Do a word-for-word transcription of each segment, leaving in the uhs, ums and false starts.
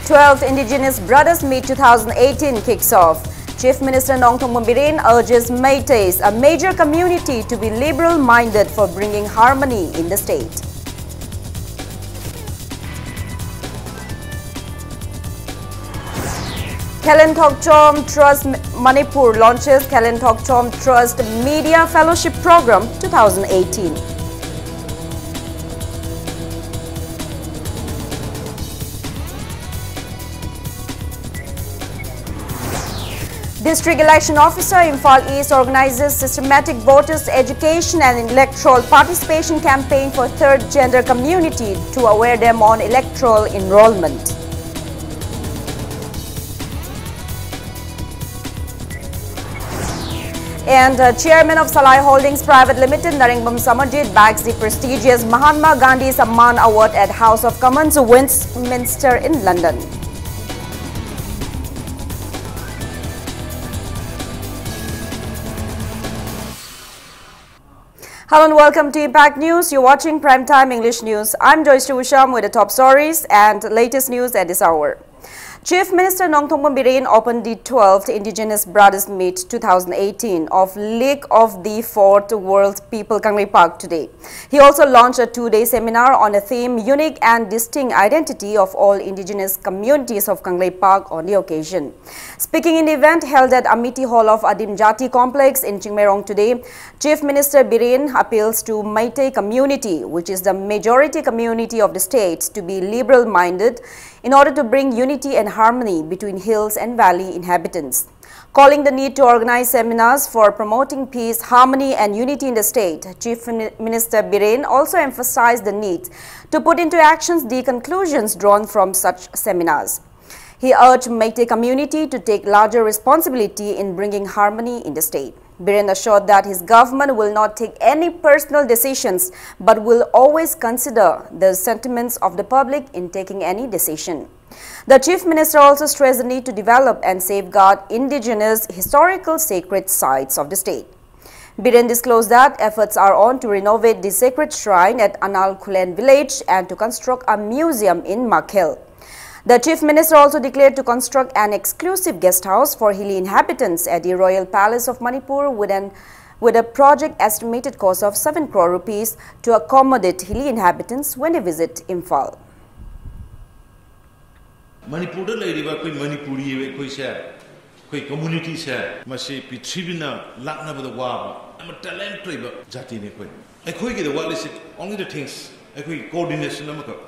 twelfth Indigenous Brothers Meet two thousand eighteen kicks off. Chief Minister Nongthombam Biren urges Meiteis, a major community, to be liberal-minded for bringing harmony in the state. Kelen Thokchom Trust Manipur launches Kelen Thokchom Trust Media Fellowship Program two thousand eighteen. District Election Officer, Imphal East, organizes systematic voters education and electoral participation campaign for third gender community to aware them on electoral enrollment. And uh, Chairman of Salai Holdings Private Limited, Naringbam Samarjit, bags the prestigious Mahatma Gandhi Samman Award at House of Commons, Westminster in London. Hello and welcome to Impact News. You're watching Prime Time English News. I'm Joyce Usham with the top stories and latest news at this hour. Chief Minister Nongthombam Biren opened the twelfth Indigenous Brothers Meet two thousand eighteen of League of the Fourth World People Kangleipak today. He also launched a two-day seminar on a theme, Unique and Distinct Identity of All Indigenous Communities of Kangleipak on the occasion. Speaking in the event held at Amity Hall of Adim Jati Complex in Chingmeirong today, Chief Minister Biren appeals to Meitei community, which is the majority community of the state, to be liberal-minded in order to bring unity and harmony between hills and valley inhabitants. Calling the need to organize seminars for promoting peace, harmony and unity in the state, Chief Min-, Minister Biren also emphasized the need to put into actions the conclusions drawn from such seminars. He urged Meitei community to take larger responsibility in bringing harmony in the state. Biren assured that his government will not take any personal decisions but will always consider the sentiments of the public in taking any decision. The Chief Minister also stressed the need to develop and safeguard indigenous historical sacred sites of the state. Biren disclosed that efforts are on to renovate the sacred shrine at Anal Khulen village and to construct a museum in Makhel. The Chief Minister also declared to construct an exclusive guest house for Hili inhabitants at the Royal Palace of Manipur with an with a project estimated cost of seven crore rupees to accommodate Hili inhabitants when they visit Imphal. ꯃꯅꯤꯄꯨꯔꯗ ꯂꯩꯔꯤꯕ ꯑꯩꯈꯣꯏ ꯃꯅꯤꯄꯨꯔꯤ ꯑꯩꯈꯣꯏꯁꯦ, ꯑꯩꯈꯣꯏ ꯀꯝꯃ꯭ꯌꯨꯅꯤꯇꯤꯁꯦ, ꯃꯁꯤ ꯄ꯭ꯔꯤꯊꯤꯕꯤꯅ ꯂꯥꯛꯅꯕꯗ ꯋꯥꯕ ꯌꯥꯝꯅ talent ꯑꯣꯏꯕ ꯖꯥꯇꯤꯅꯤ ꯑꯩꯈꯣꯏ꯫ ꯑꯩꯈꯣꯏꯒꯤꯗ ꯋꯥꯠꯂꯤꯁꯦ only the things, ꯑꯩꯈꯣꯏꯒꯤ ꯀꯣꯑꯣꯔꯗꯤꯅꯦꯁꯟ ꯑꯃꯈꯛ꯫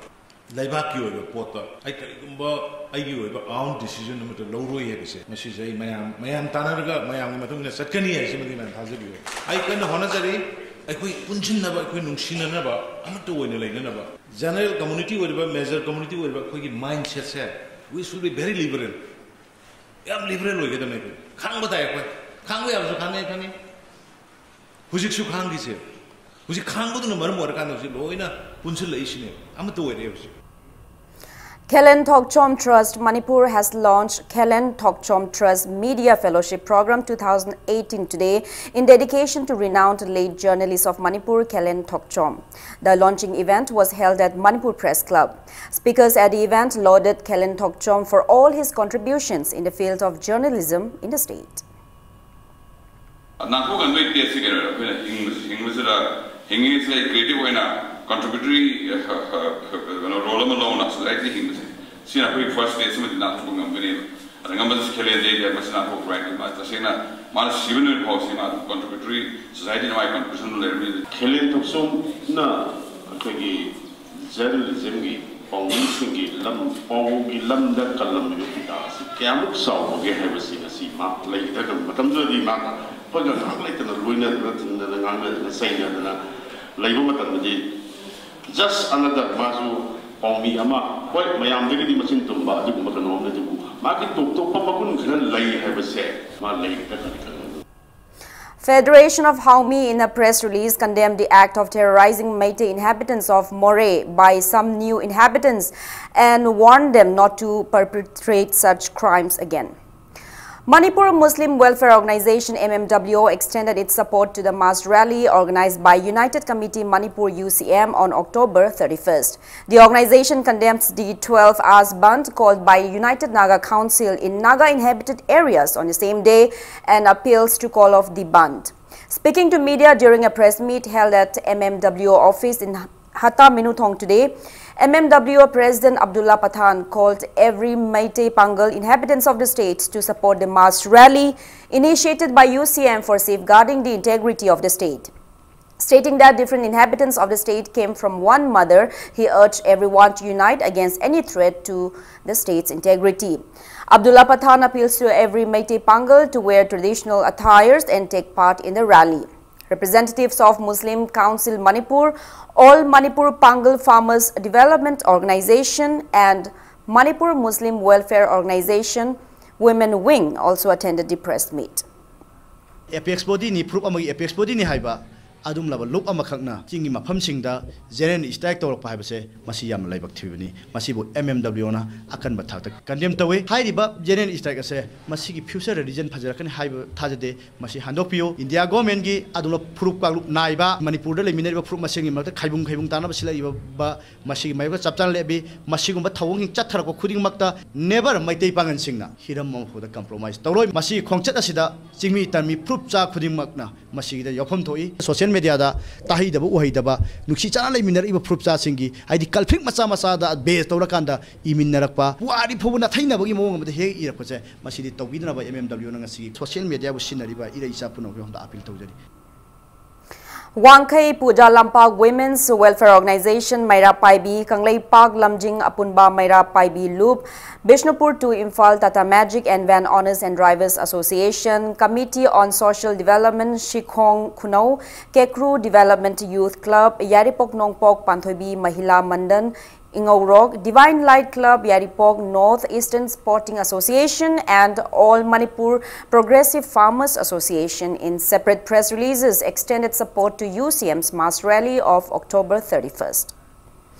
ꯂꯩꯕꯥꯛꯀꯤ ꯑꯣꯏꯕ ꯄꯣꯠꯇ ꯑꯩ ꯀꯔꯤꯒꯨꯝꯕ ꯑꯩꯒꯤ ꯑꯣꯏꯕ ꯑꯥꯎꯟ ꯗꯤꯁꯤꯖꯟ ꯑꯃꯠꯇ ꯂꯧꯔꯣꯏ ꯍꯥꯏꯕꯁꯦ, ꯃꯁꯤꯁꯦ ꯑꯩ ꯃꯌꯥꯝ, ꯃꯌꯥꯝ ꯇꯥꯟꯅꯔꯒ ꯃꯌꯥꯝꯒꯤ ꯃꯇꯨꯡ ꯏꯟꯅ ꯆꯠꯀꯅꯤ ꯍꯥꯏꯁꯤꯃꯗꯤ ꯃꯌꯥꯝ ꯊꯥꯖꯕꯤꯌꯨ꯫ ꯑꯩ ꯀꯟꯅ ꯍꯣꯠꯅꯖꯔꯤ꯫ ꯑꯩꯈꯣꯏ ꯄꯨꯟꯁꯤꯟꯅꯕ, ꯑꯩꯈꯣꯏ ꯅꯨꯡꯁꯤꯅꯅꯕ, ꯑꯃꯠꯇ ꯑꯣꯏꯅ ꯂꯩꯅꯅꯕ꯫ ꯖꯦꯅꯔꯦꯜ ꯀꯝꯃ꯭ꯌꯨꯅꯤꯇꯤ ꯑꯣꯏꯔꯤꯕ, ꯃꯦꯖꯔ ꯀꯝꯃ꯭ꯌꯨꯅꯤꯇꯤ ꯑꯣꯏꯔꯤꯕ ꯑꯩꯈꯣꯏꯒꯤ ꯃꯥꯏꯟꯁꯦꯠꯁꯦ, we should be very liberal. ꯌꯥꯝ ꯂꯤꯕꯔꯦꯜ ꯑꯣꯏꯒꯗꯕꯅꯤ ꯑꯩꯈꯣꯏ꯫ ꯈꯥꯡꯕ ꯇꯥꯏ ꯑꯩꯈꯣꯏ꯫ ꯈꯥꯡꯕ ꯌꯥꯕꯁꯨ ꯈꯥꯡꯉꯦ, ꯈꯪꯉꯤ꯫ ꯍꯧꯖꯤꯛꯁꯨ ꯈꯥꯡꯈꯤꯁꯦ꯫ ꯍꯧꯖꯤꯛ ꯈꯥꯡꯕꯗꯨꯅ ꯃꯔꯝ ꯑꯣꯏꯔꯀꯥꯟꯗ ꯍꯧꯖꯤꯛ ꯂꯣꯏꯅ ꯄꯨꯟꯁꯤꯜꯂꯛꯏꯁꯤꯅꯦ꯫ ꯑꯃꯠꯇ ꯑꯣꯏꯔꯦ ꯍꯧꯖꯤꯛ꯫ Khelen Thokchom Trust Manipur has launched Khelen Thokchom Trust Media Fellowship Program two thousand eighteen today in dedication to renowned late journalist of Manipur, Khelen Thokchom. The launching event was held at Manipur Press Club. Speakers at the event lauded Khelen Thokchom for all his contributions in the field of journalism in the state. ꯅꯥꯟꯊꯣꯛꯍꯟꯕꯒꯤ ꯇꯦꯁꯁꯤ ꯀꯩꯅꯣ, ꯑꯩꯈꯣꯏꯅ ꯍꯤꯡꯕꯁꯤ, ꯍꯤꯡꯕꯁꯤꯗ, ꯍꯤꯡꯉꯤꯁꯤꯗ creative ꯑꯣꯏꯅ contributory ꯀꯩꯅꯣ role ꯑꯃ ꯂꯧꯅ society ꯍꯤꯡꯕꯁꯦ, ꯁꯤꯅ ꯑꯩꯈꯣꯏ first stage ꯑꯃꯗꯤ ꯅꯥꯟꯊꯣꯛꯄ ꯉꯝꯒꯅꯦꯕ꯫ ꯑꯗ ꯉꯝꯕꯁꯤ ꯈꯦꯂꯦꯟꯗꯩꯗꯤ ꯃꯁꯤ ꯅꯥꯟꯊꯣꯛꯄ ꯍꯥꯏꯗꯤ ꯃꯥ ꯇꯁꯦꯡꯅ ꯃꯥꯅ ꯁꯤꯕ ꯅꯨꯃꯤꯠ ꯐꯥꯎꯁꯤ ꯃꯥ ꯀꯟꯇ꯭ꯔꯤꯕ꯭ꯌꯨꯇꯔꯤ ꯁꯣꯁꯥꯏꯇꯤꯅ ꯃꯥꯒꯤ ꯀꯟꯇ꯭ꯔꯤꯕ꯭ꯌꯨꯁꯟ ꯂꯩꯔꯝꯃꯤ꯫ ꯈꯦꯂꯦꯟ ꯊꯣꯛꯆꯣꯝꯅ ꯑꯩꯈꯣꯏꯒꯤ ꯖꯔꯅꯦꯂꯤꯖꯝꯒꯤ ꯄꯥꯎꯃꯤꯁꯤꯡꯒꯤ ꯂꯝ, ꯄꯥꯎꯒꯤ ꯂꯝꯗ ꯀꯜꯂꯝꯃꯤꯕ ꯄꯤꯗꯥ ꯑꯁꯤ ꯀꯌꯥꯃꯨꯛ ꯆꯥꯎꯕꯒꯦ ꯍꯥꯏꯕꯁꯤ ꯉꯁꯤ ꯃꯥ ꯂꯩꯈꯤꯗ꯭ꯔꯒ ꯃꯇꯝꯗꯨꯗꯗꯤ ꯃꯥ ꯑꯩꯈꯣꯏꯒ ꯉꯥꯏꯍꯥꯛ ꯂꯩꯇꯅ ꯂꯣꯏꯅꯗꯅ, ꯇꯤꯟꯅꯗꯅ, ꯉꯥꯡꯅꯗꯅ, ꯆꯩꯅꯗꯅ ꯂꯩꯕ ꯃꯇꯝꯗꯗꯤ just another ꯃꯥꯁꯨ ꯄꯥꯎꯃꯤ ꯑꯃ, ꯍꯣꯏ, ꯃꯌꯥꯝꯗꯒꯤꯗꯤ ꯃꯆꯤꯟ ꯇꯨꯝꯕ ꯑꯗꯨꯒꯨꯝꯕ ꯀꯩꯅꯣ ꯑꯃꯅꯤ, ꯑꯗꯨꯕꯨ ꯃꯥꯒꯤ ꯇꯣꯞ ꯇꯣꯞꯄ ꯃꯒꯨꯟ ꯈꯔ ꯂꯩ ꯍꯥꯏꯕꯁꯦ ꯃꯥ ꯂꯩꯈꯤꯗ꯭ꯔꯒꯗꯤ ꯈꯪꯉꯦ꯫ Federation of Haumi in a press release condemned the act of terrorizing Meitei inhabitants of Moreh by some new inhabitants and warned them not to perpetrate such crimes again. Manipur Muslim Welfare Organization, M M W O, extended its support to the mass rally organized by United Committee Manipur, U C M, on October thirty-first. The organization condemns the twelve hours bandh called by United Naga Council in Naga inhabited areas on the same day and appeals to call off the bandh. Speaking to media during a press meet held at M M W O office in Hatta Minuthong today, M M W O President Abdullah Pathan called every Meitei Pangal inhabitants of the state to support the mass rally initiated by U C M for safeguarding the integrity of the state. Stating that different inhabitants of the state came from one mother, he urged everyone to unite against any threat to the state's integrity. Abdullah Pathan appeals to every Meitei Pangal to wear traditional attires and take part in the rally. Representatives of Muslim Council Manipur, All Manipur Pangal Farmers Development Organization, and Manipur Muslim Welfare Organization Women Wing also attended the press meet. Apex ꯕꯣꯗꯤꯅꯤ, ꯐꯨꯔꯨꯞ ꯑꯃꯒꯤ apex ꯕꯣꯗꯤꯅꯤ ꯍꯥꯏꯕ ꯑꯗꯨꯝꯂꯕ ꯂꯨꯞ ꯑꯃꯈꯛꯅ ꯆꯤꯡꯒꯤ ꯃꯐꯝꯁꯤꯡꯗ general strike ꯇꯧꯔꯛꯄ ꯍꯥꯏꯕꯁꯦ ꯃꯁꯤ ꯌꯥꯝꯅ ꯂꯥꯏꯕꯛ ꯊꯤꯕꯅꯤ꯫ ꯃꯁꯤꯕꯨ ꯑꯦꯝ ꯑꯦꯝ ꯗꯕ꯭ꯂꯤꯎ ꯑꯣꯅ ꯑꯀꯟꯕ ꯊꯥꯛꯇ ꯀꯟꯗꯦꯝ ꯇꯧꯏ꯫ ꯍꯥꯏꯔꯤꯕ ꯖꯦꯅꯔꯦꯜ ꯁ꯭ꯇ꯭ꯔꯥꯏꯛ ꯑꯁꯦ ꯃꯁꯤꯒꯤ ꯐ꯭ꯌꯨꯆꯔ ꯔꯤꯂꯤꯖꯟ ꯐꯖꯔꯛꯀꯅꯤ ꯍꯥꯏꯕ ꯊꯥꯖꯗꯦ꯫ ꯃꯁꯤ ꯍꯟꯗꯣꯛꯄꯤꯌꯨ꯫ ꯏꯟꯗꯤꯌꯥ ꯒꯣꯔꯃꯦꯟꯒꯤ ꯑꯗꯨꯝꯂꯕ ꯐꯨꯔꯨꯞ ꯀꯥꯡꯂꯨꯞ ꯅꯥꯏꯕ ꯃꯅꯤꯄꯨꯔꯗ ꯂꯩꯃꯤꯟꯅꯔꯤꯕ ꯐꯨꯔꯨꯞ ꯃꯁꯦꯟꯒꯤ ꯃꯔꯛꯇ ꯈꯥꯏꯕꯨꯡ ꯈꯥꯏꯕꯨꯡ ꯇꯥꯅꯕ ꯁꯤꯜꯂꯛꯏꯕ ꯃꯁꯤꯒꯤ ꯃꯥꯌꯣꯛꯇ ꯆꯞ ꯆꯥꯅ ꯂꯦꯞꯄꯤ꯫ ꯃꯁꯤꯒꯨꯝꯕ ꯊꯧꯑꯣꯡꯁꯤꯡ ꯆꯠꯊꯔꯛꯄ ꯈꯨꯗꯤꯡꯃꯛꯇ never ꯃꯩꯇꯩ ꯄꯥꯡꯒꯜꯁꯤꯡꯅ ꯍꯤꯔꯝ ꯑꯃꯐꯥꯎꯗ compromise ꯇꯧꯔꯣꯏ꯫ ꯃꯁꯤꯒꯤ ꯈꯣꯡꯆꯠ ꯑꯁꯤꯗ ꯆꯤꯡꯃꯤ ꯇꯝꯃꯤ ꯐꯨꯔꯨꯞ ꯆꯥ ꯈꯨꯗꯤꯡꯃꯛꯅ ꯃꯁꯤꯒꯤꯗ ꯌꯥꯎꯐꯝ ꯊꯣꯛꯏ꯫ ꯁꯣꯁꯤꯌꯦꯜ ꯃꯦꯗꯤꯌꯥꯗ ꯇꯥꯍꯩꯗꯕ ꯎꯍꯩꯗꯕ ꯅꯨꯡꯁꯤ ꯆꯥꯟꯅ ꯂꯩꯃꯤꯟꯅꯔꯛꯏꯕ ꯐꯨꯔꯨꯞ ꯆꯥꯁꯤꯡꯒꯤ, ꯍꯥꯏꯗꯤ ꯀꯟꯐ꯭ꯂꯤꯛ ꯃꯆꯥ ꯃꯆꯥꯗ ꯕꯦꯖ ꯇꯧꯔꯀꯥꯟꯗ ꯏꯃꯤꯟꯅꯔꯛꯄ, ꯄꯨꯋꯥꯔꯤ ꯐꯥꯎꯕ ꯅꯥꯊꯩꯅꯕꯒꯤ ꯃꯑꯣꯡ ꯑꯃꯗ ꯍꯦꯛ ꯏꯔꯛꯄꯁꯦ, ꯃꯁꯤꯗꯤ ꯇꯧꯕꯤꯗꯅꯕ ꯑꯦꯝ ꯑꯦꯝ ꯗꯕ꯭ꯂꯤꯎꯅ ꯉꯁꯤꯒꯤ ꯁꯣꯁꯤꯌꯦꯜ ꯃꯦꯗꯤꯌꯥꯕꯨ ꯁꯤꯖꯤꯟꯅꯔꯤꯕ ꯏꯔꯩ ꯏꯆꯥ ꯄꯨꯝꯅꯃꯛꯀꯤ ꯃꯐꯝꯗ ꯑꯥꯄꯤꯜ ꯇꯧꯖꯔꯤ꯫ Wangkhei Puja Lampak Women's Welfare Organization, Meira Paibi, Kangleipak Lamjing Apunba Meira Paibi Loop, Bishnupur to Imphal Tata Magic and Van Owners and Drivers Association, Committee on Social Development, Shikhong Khunou, Kekru Development Youth Club, Yairipok Nongpok Panthoibi Mahila Mandan, Ingaurok, Divine Light Club, Yairipok North Eastern Sporting Association, and All Manipur Progressive Farmers Association, in separate press releases, extended support to U C M's mass rally of October thirty-first.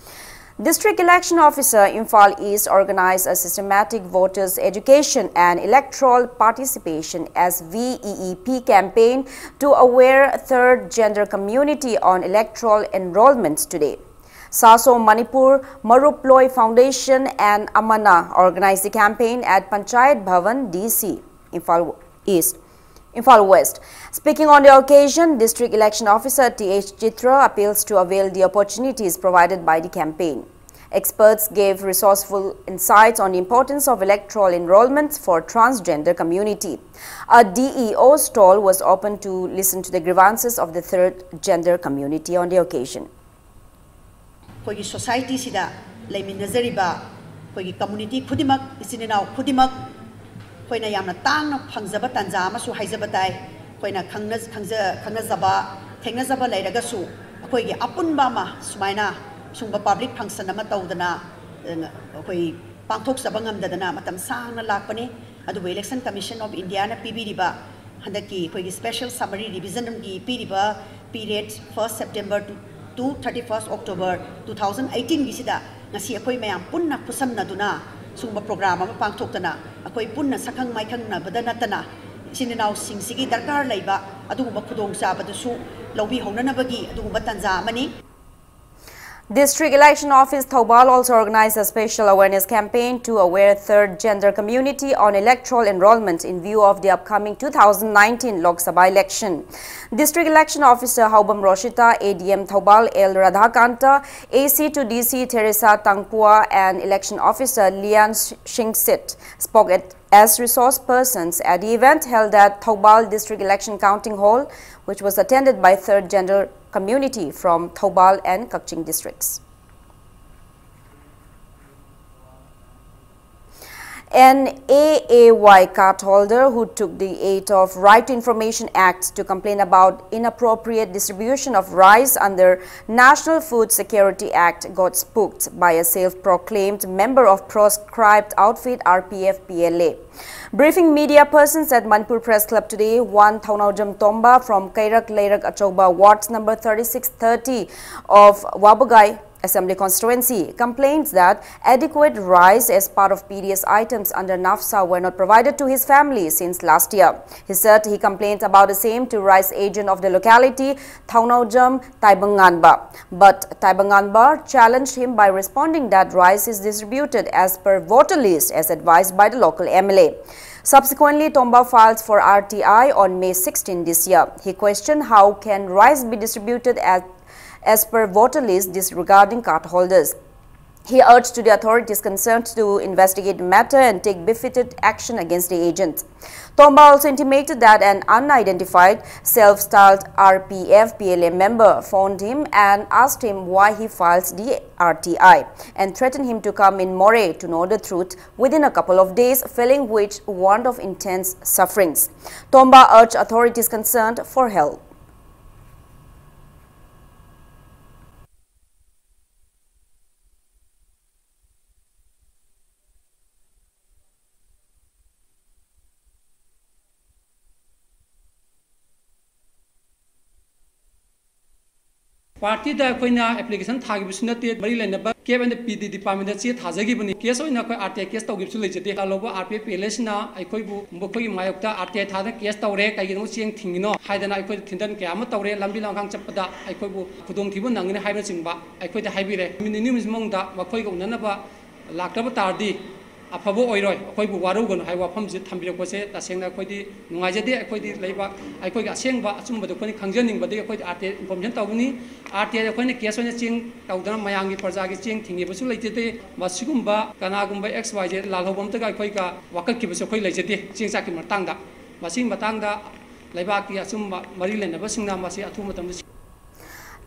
District Election Officer, Imphal East, organized a systematic voters education and electoral participation, S V E E P, campaign to aware third gender community on electoral enrollments today. Saso Manipur, Maruploi Foundation and Amana organized the campaign at Panchayat Bhavan, D C, Imphal East. Imphal West. Speaking on the occasion, District Election Officer T H Chitra appeals to avail the opportunities provided by the campaign. Experts gave resourceful insights on the importance of electoral enrollments for transgender community. A D E O stall was opened to listen to the grievances of the third gender community on the occasion. ꯑꯩꯈꯣꯏꯒꯤ ꯁꯣꯁꯥꯏꯇꯤꯁꯤꯗ ꯂꯩꯃꯤꯟꯅꯖꯔꯤꯕ ꯑꯩꯈꯣꯏꯒꯤ community ꯈꯨꯗꯤꯡꯃꯛ, ꯏꯆꯤꯟ ꯏꯅꯥꯎ ꯈꯨꯗꯤꯡꯃꯛ, ꯑꯩꯈꯣꯏꯅ ꯌꯥꯝꯅ ꯇꯥꯡꯅ ꯐꯪꯖꯕ ꯇꯥꯟꯖꯥ ꯑꯃꯁꯨ ꯍꯥꯏꯖꯕ ꯇꯥꯏ꯫ ꯑꯩꯈꯣꯏꯅ ꯈꯪꯅ- ꯈꯪꯖ- ꯈꯪꯅꯖꯕ, ꯊꯦꯡꯅꯖꯕ ꯂꯩꯔꯒꯁꯨ, ꯑꯩꯈꯣꯏꯒꯤ ꯑꯄꯨꯟꯕ ꯑꯃ ꯁꯨꯃꯥꯏꯅ ꯁꯨꯝꯕ ꯄꯕ꯭ꯂꯤꯛ ꯐꯪꯁꯟ ꯑꯃ ꯇꯧꯗꯅ, ꯑ, ꯑꯩꯈꯣꯏ ꯄꯥꯡꯊꯣꯛꯆꯕ ꯉꯝꯗꯗꯅ ꯃꯇꯝ ꯁꯥꯡꯅ ꯂꯥꯛꯄꯅꯤ꯫ ꯑꯗꯨꯕꯨ Election Commission of Indiaꯅ ꯄꯤꯕꯤꯔꯤꯕ ꯍꯟꯗꯛꯀꯤ ꯑꯩꯈꯣꯏꯒꯤ special summary revisionꯒꯤ ꯄꯤꯔꯤꯕ period first September to, to thirty-first October two thousand eighteenꯒꯤꯁꯤꯗ ꯉꯁꯤ ꯑꯩꯈꯣꯏ ꯃꯌꯥꯝ ꯄꯨꯟꯅ ꯈꯨꯠꯁꯝꯅꯗꯨꯅ ꯁꯨꯝꯕ program ꯑꯃ ꯄꯥꯡꯊꯣꯛꯇꯅ, ꯑꯩꯈꯣꯏ ꯄꯨꯟꯅ ꯁꯛꯈꯪ ꯃꯥꯏꯈꯪꯅꯕꯗ ꯅꯠꯇꯅ, ꯏꯆꯤꯟ ꯏꯅꯥꯎꯁꯤꯡꯁꯤꯒꯤ ꯗꯔꯀꯥꯔ ꯂꯩꯕ ꯑꯗꯨꯒꯨꯝꯕ ꯈꯨꯗꯣꯡꯆꯥꯕꯗꯨꯁꯨ ꯂꯧꯕꯤꯍꯧꯅꯅꯕꯒꯤ ꯑꯗꯨꯒꯨꯝꯕ ꯇꯥꯟꯖꯥ ꯑꯃꯅꯤ꯫ District Election Office, Thoubal, also organized a special awareness campaign to aware third gender community on electoral enrollment in view of the upcoming two thousand nineteen Lok Sabha election. District Election Officer Haobam Roshita, A D M Thoubal L Radhakanta, A C to D C Theresa Tangpua, and Election Officer Lian Shingsit spoke at, as resource persons at the event held at Thoubal District Election Counting Hall, which was attended by third gender community from Thoubal and Kakching districts. An A A Y card holder who took the aid of Right to Information Act to complain about inappropriate distribution of rice under National Food Security Act got spooked by a self-proclaimed member of proscribed outfit R P F P L A. Briefing media persons at Manipur Press Club today, one Thaunaojam Tomba from Kairak Leirak Achauba, ward number thirty-six thirty of Wabugai Assembly constituency, complains that adequate rice as part of P D S items under NAFSA were not provided to his family since last year. He said he complained about the same to rice agent of the locality, Thaonaojam Taibanganba. But Taibanganba challenged him by responding that rice is distributed as per voter list as advised by the local M L A. Subsequently, Tomba files for R T I on May sixteen this year. He questioned how can rice be distributed as, as per voter list disregarding card holders. He urged to the authorities concerned to investigate the matter and take befitted action against the agent. Tomba also intimated that an unidentified self-styled R P F P L A member phoned him and asked him why he files the R T I and threatened him to come in Moreh to know the truth within a couple of days, feeling which warned of intense sufferings. Tomba urged authorities concerned for help. ꯄꯥꯔꯇꯤꯗ ꯑꯩꯈꯣꯏꯅ application ꯊꯥꯈꯤꯕꯁꯨ ꯅꯠꯇꯦ, ꯃꯔꯤ ꯂꯩꯅꯕ ꯀꯦꯞ N P ꯗꯤ ꯗꯤꯄꯥꯔꯠꯃꯦꯟꯗ ꯆꯦ ꯊꯥꯖꯈꯤꯕꯅꯤ꯫ Case ꯑꯣꯏꯅ ꯑꯩꯈꯣꯏ R T I case ꯇꯧꯈꯤꯕꯁꯨ ꯂꯩꯖꯗꯦ꯫ ꯂꯥꯜꯍꯧꯕ R P F P L ꯑꯦꯁꯤꯅ ꯑꯩꯈꯣꯏꯕꯨ, ꯃꯈꯣꯏꯒꯤ ꯃꯥꯌꯣꯛꯇ ꯑꯥꯔ ꯇꯤ ꯑꯥꯏ ꯊꯥꯗꯅ ꯀꯦꯁ ꯇꯧꯔꯦ, ꯀꯩꯒꯤꯗꯃꯛ ꯆꯦꯡ ꯊꯤꯡꯉꯤꯅꯣ ꯍꯥꯏꯗꯅ ꯑꯩꯈꯣꯏꯗ ꯊꯤꯟꯗꯟ ꯀꯌꯥ ꯑꯃ ꯇꯧꯔꯦ, ꯂꯝꯕꯤ ꯂꯝꯈꯥꯡ ꯆꯠꯄꯗ ꯑꯩꯈꯣꯏꯕꯨ ꯈꯨꯗꯣꯡꯊꯤꯕ ꯅꯪꯒꯅꯤ ꯍꯥꯏꯕꯅꯆꯤꯡꯕ ꯑꯩꯈꯣꯏꯗ ꯍꯥꯏꯕꯤꯔꯦ꯫ ꯅꯨꯃꯤꯠ ꯅꯤꯅꯤ ꯍꯨꯝꯅꯤꯁꯤ ꯃꯅꯨꯡꯗ ꯃꯈꯣꯏꯒ ꯎꯅꯅꯕ ꯂꯥꯛꯇꯕ ꯇꯥꯔꯗꯤ ꯑꯐꯕ ꯑꯣꯏꯔꯣꯏ, ꯑꯩꯈꯣꯏꯕꯨ ꯋꯥꯔꯧꯒꯅꯨ ꯍꯥꯏꯕ ꯋꯥꯐꯝꯁꯤ ꯊꯝꯕꯤꯔꯛꯄꯁꯦ ꯇꯁꯦꯡꯅ ꯑꯩꯈꯣꯏꯗꯤ ꯅꯨꯡꯉꯥꯏꯖꯗꯦ꯫ ꯑꯩꯈꯣꯏꯗꯤ ꯂꯩꯕꯥꯛ, ꯑꯩꯈꯣꯏꯒꯤ ꯑꯁꯦꯡꯕ ꯑꯆꯨꯝꯕꯗꯨ ꯑꯩꯈꯣꯏꯅ ꯈꯪꯖꯅꯤꯡꯕꯗꯒꯤ ꯑꯩꯈꯣꯏꯗꯤ ꯑꯥꯔ ꯇꯤ ꯑꯥꯏ ꯏꯟꯐꯣꯔꯃꯦꯁꯟ ꯇꯧꯕꯅꯤ꯫ ꯑꯥꯔ ꯇꯤ ꯑꯥꯏꯗ ꯑꯩꯈꯣꯏꯅ ꯀꯦꯁ ꯑꯣꯏꯅ ꯆꯦꯡ ꯇꯧꯗꯅ ꯃꯌꯥꯝꯒꯤ ꯄ꯭ꯔꯖꯥꯒꯤ ꯆꯦꯡ ꯊꯤꯡꯉꯤꯕꯁꯨ ꯂꯩꯖꯗꯦ꯫ ꯃꯁꯤꯒꯨꯝꯕ ꯀꯅꯥꯒꯨꯝꯕ ꯑꯦꯛꯁ ꯋꯥꯏ ꯖꯦꯗ ꯂꯥꯜꯍꯧꯕ ꯑꯃꯠꯇꯒ ꯑꯩꯈꯣꯏꯒ ꯋꯥꯀꯠꯈꯤꯕꯁꯨ ꯑꯩꯈꯣꯏ ꯂꯩꯖꯗꯦ ꯆꯦꯡ ꯆꯥꯛꯀꯤ ꯃꯇꯥꯡꯗ꯫ ꯃꯁꯤꯒꯤ ꯃꯇꯥꯡꯗ ꯂꯩꯕꯥꯛꯀꯤ ꯑꯆꯨꯝꯕ ꯃꯔꯤ ꯂꯩꯅꯕꯁꯤꯡꯅ ꯃꯁꯤ ꯑꯊꯨꯕ ꯃꯇꯝꯗ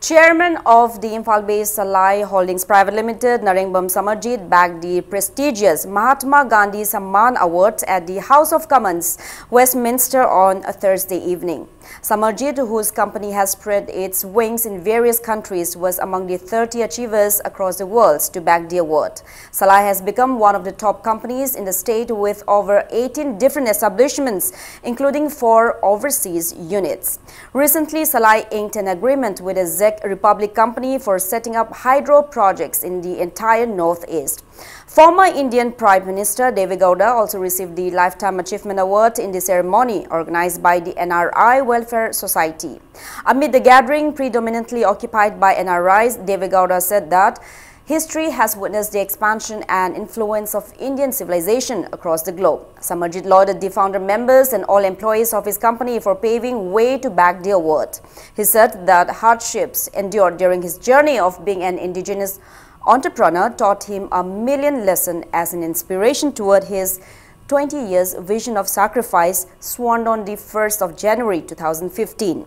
Chairman of the Imphal-based Salai Holdings Private Limited, Narengbam Samarjit, bagged the prestigious Mahatma Gandhi Samman Awards at the House of Commons, Westminster, on a Thursday evening. Samarjit, whose company has spread its wings in various countries, was among the thirty achievers across the world to bag the award. Salai has become one of the top companies in the state with over eighteen different establishments, including four overseas units. Recently, Salai inked an agreement with a Czech Republic company for setting up hydro projects in the entire Northeast. Former Indian Prime Minister Devegowda also received the Lifetime Achievement Award in the ceremony organized by the N R I Welfare Society. Amid the gathering, predominantly occupied by N R Is, Devegowda said that history has witnessed the expansion and influence of Indian civilization across the globe. Samarjit lauded the founder members and all employees of his company for paving way to bag the award. He said that hardships endured during his journey of being an indigenous entrepreneur taught him a million lessons as an inspiration toward his twenty years vision of sacrifice sworn on the first of January two thousand fifteen.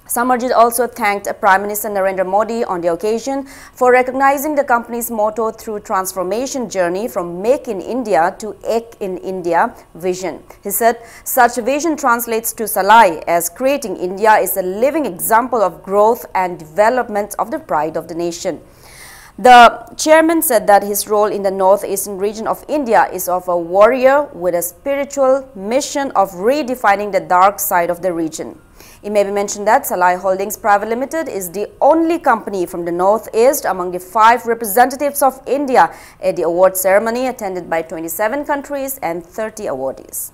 Samarjit also thanked Prime Minister Narendra Modi on the occasion for recognizing the company's motto through transformation journey from Make in India to Ek in India vision. He said such vision translates to Salai as creating India is a living example of growth and development of the pride of the nation. The chairman said that his role in the northeastern region of India is of a warrior with a spiritual mission of redefining the dark side of the region. It may be mentioned that Salai Holdings Private Limited is the only company from the Northeast among the five representatives of India at the award ceremony attended by twenty-seven countries and thirty awardees.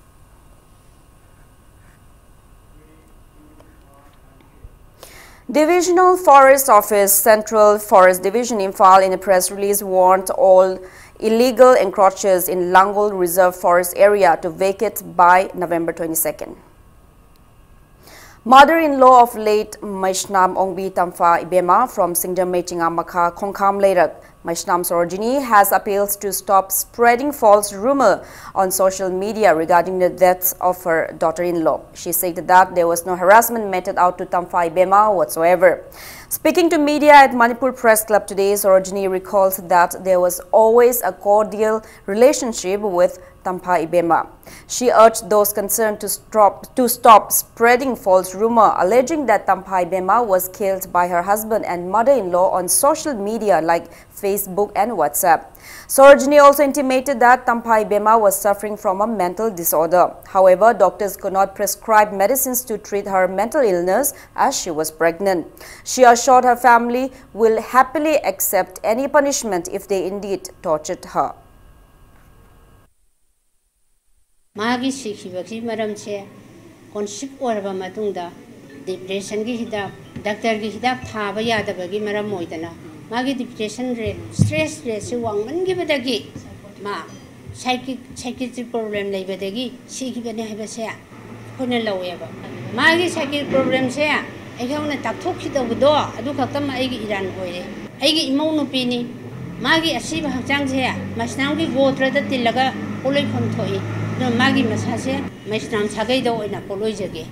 Divisional Forest Office, Central Forest Division, Imphal, in a press release warned all illegal encroachers in Langol Reserve Forest Area to vacate by November twenty-second. Mother-in-law of late Maishnam Ongbi Tampha Ibema from Singdam Mechinga Makha Khongkham Leirak, Maishnam Sarojini, has appealed to stop spreading false rumor on social media regarding the deaths of her daughter-in-law. She said that there was no harassment meted out to Tampha Ibema whatsoever. Speaking to media at Manipur Press Club today, Sarojini recalled that there was always a cordial relationship with Tampha Ibema. She urged those concerned to stop, to stop spreading false rumor alleging that Tampha Ibema was killed by her husband and mother-in-law on social media like Facebook and WhatsApp. Sarojini also intimated that Tampha Ibema was suffering from a mental disorder. However, doctors could not prescribe medicines to treat her mental illness as she was pregnant. She assured her family will happily accept any punishment if they indeed tortured her. ꯃꯥꯒꯤ ꯁꯤꯈꯤꯕꯒꯤ ꯃꯔꯝꯁꯦ ꯀꯣꯟꯁꯤꯞ ꯑꯣꯏꯔꯕ ꯃꯇꯨꯡꯗ ꯗꯤꯄ꯭ꯔꯦꯁꯟꯒꯤ ꯍꯤꯗꯥꯛ, ꯗꯥꯛꯇꯔꯒꯤ ꯍꯤꯗꯥꯛ ꯊꯥꯕ ꯌꯥꯗꯕꯒꯤ ꯃꯔꯝ ꯑꯣꯏꯗꯅ ꯃꯥꯒꯤ ꯗꯤꯄ꯭ꯔꯦꯁꯟ ꯔꯦꯠ, ꯁ꯭ꯇ꯭ꯔꯦꯁ ꯔꯦꯠꯁꯦ ꯋꯥꯡꯃꯟꯈꯤꯕꯗꯒꯤ ꯃꯥ ꯁꯥꯏꯀꯤꯛ ꯁꯥꯏꯀꯤꯛꯇ꯭ꯔꯤꯛ ꯄ꯭ꯔꯣꯕ꯭ꯂꯦꯝ ꯂꯩꯕꯗꯒꯤ ꯁꯤꯈꯤꯕꯅꯦ ꯍꯥꯏꯕꯁꯦ ꯑꯩꯈꯣꯏꯅ ꯂꯧꯋꯦꯕ꯫ ꯃꯥꯒꯤ ꯁꯥꯏꯀꯤꯛ ꯄ꯭ꯔꯣꯕ꯭ꯂꯦꯝꯁꯦ ꯑꯩꯈꯣꯏꯅ ꯇꯥꯛꯊꯣꯛꯈꯤꯗꯧꯕꯗꯣ ꯑꯗꯨ ꯈꯛꯇꯃꯛ ꯑꯩꯒꯤ ꯏꯔꯥꯟ ꯑꯣꯏꯔꯦ꯫ ꯑꯩꯒꯤ ꯏꯃꯧ ꯅꯨꯄꯤꯅꯤ꯫ ꯃꯥꯒꯤ ꯑꯁꯤꯕ ꯍꯛꯆꯥꯡꯁꯦ ꯃꯩꯁꯅꯥꯝꯒꯤ ꯒꯣꯇ꯭ꯔꯗ ꯇꯤꯜꯂꯒ ꯄꯣꯠꯂꯣꯏꯐꯝ ꯊꯣꯛꯏ꯫ ꯑꯗꯨꯅ ꯃꯥꯒꯤ ꯃꯁꯥꯁꯦ ꯃꯩꯁꯅꯥꯝ ꯁꯥꯒꯩꯗ ꯑꯣꯏꯅ ꯄꯣꯠꯂꯣꯏꯖꯒꯦ꯫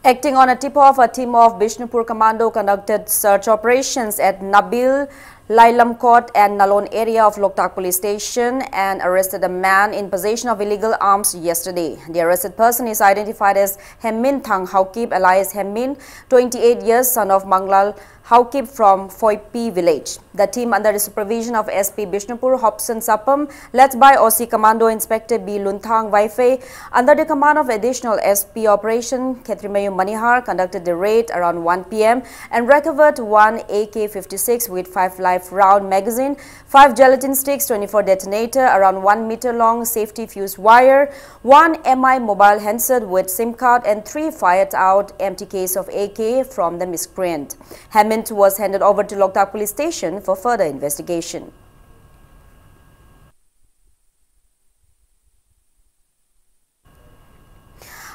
Acting on a tip-off, a team of Bishnupur Commando conducted search operations at Nabil, Lailamkot and Nalon area of Loktak Police Station and arrested a man in possession of illegal arms yesterday. The arrested person is identified as Hemmin Thang Haokip, alias Hemmin, twenty-eight years, son of Manglal Haokip from Foipi village. The team, under the supervision of S P Bishnupur Hobson Sapam, led by O C Commando Inspector B Lunthang Vaifei, under the command of Additional S P Operation Khetrimayu Manihar, conducted the raid around one P M and recovered one A K fifty-six with five live round magazine, five gelatin sticks, twenty-four detonator, around one meter long safety fuse wire, one M I mobile handset with SIM card, and three fired out empty case of A K from the miscreant. Hemmin was handed over to Loktak Police Station for further investigation.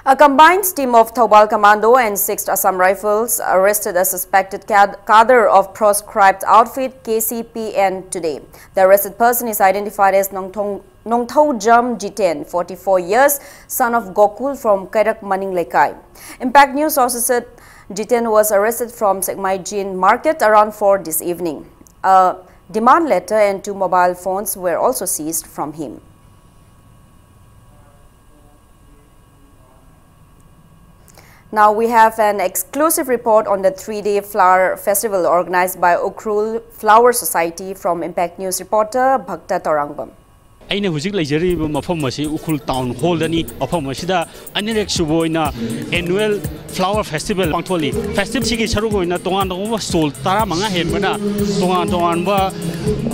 A combined team of Thoubal Commando and sixth Assam Rifles arrested a suspected cad-, cadre of proscribed outfit K C P N today. The arrested person is identified as Nongthong-, Nongthoujam Jiten, forty-four years, son of Gokul from Kairak Maning Lekai. Impact News also said Jiten was arrested from Sekmai Jin Market around four this evening. A demand letter and two mobile phones were also seized from him. Now we have an exclusive report on the three-day flower festival organized by Ukhrul Flower Society from Impact News reporter Bhakta Tarangbam. ꯑꯩꯅ ꯍꯧꯖꯤꯛ ꯂꯩꯖꯔꯤꯕ ꯃꯐꯝ ꯑꯁꯤ Ukhrul town ꯍꯣꯜꯗꯅꯤ꯫ ꯃꯐꯝ ꯑꯁꯤꯗ ꯑꯅꯤꯔꯛ ꯁꯨꯕ ꯑꯣꯏꯅ annual flower festival ꯄꯥꯡꯊꯣꯛꯂꯤ꯫ ꯐꯦꯁꯇꯤꯚꯦꯜꯁꯤꯒꯤ ꯁꯔꯨꯛ ꯑꯣꯏꯅ ꯇꯣꯉꯥꯟ ꯇꯣꯉꯥꯟꯕ ꯁ꯭ꯇꯣꯜ ꯇꯔꯥꯃꯉꯥ ꯍꯦꯟꯕꯅ ꯇꯣꯉꯥꯟ ꯇꯣꯉꯥꯟꯕ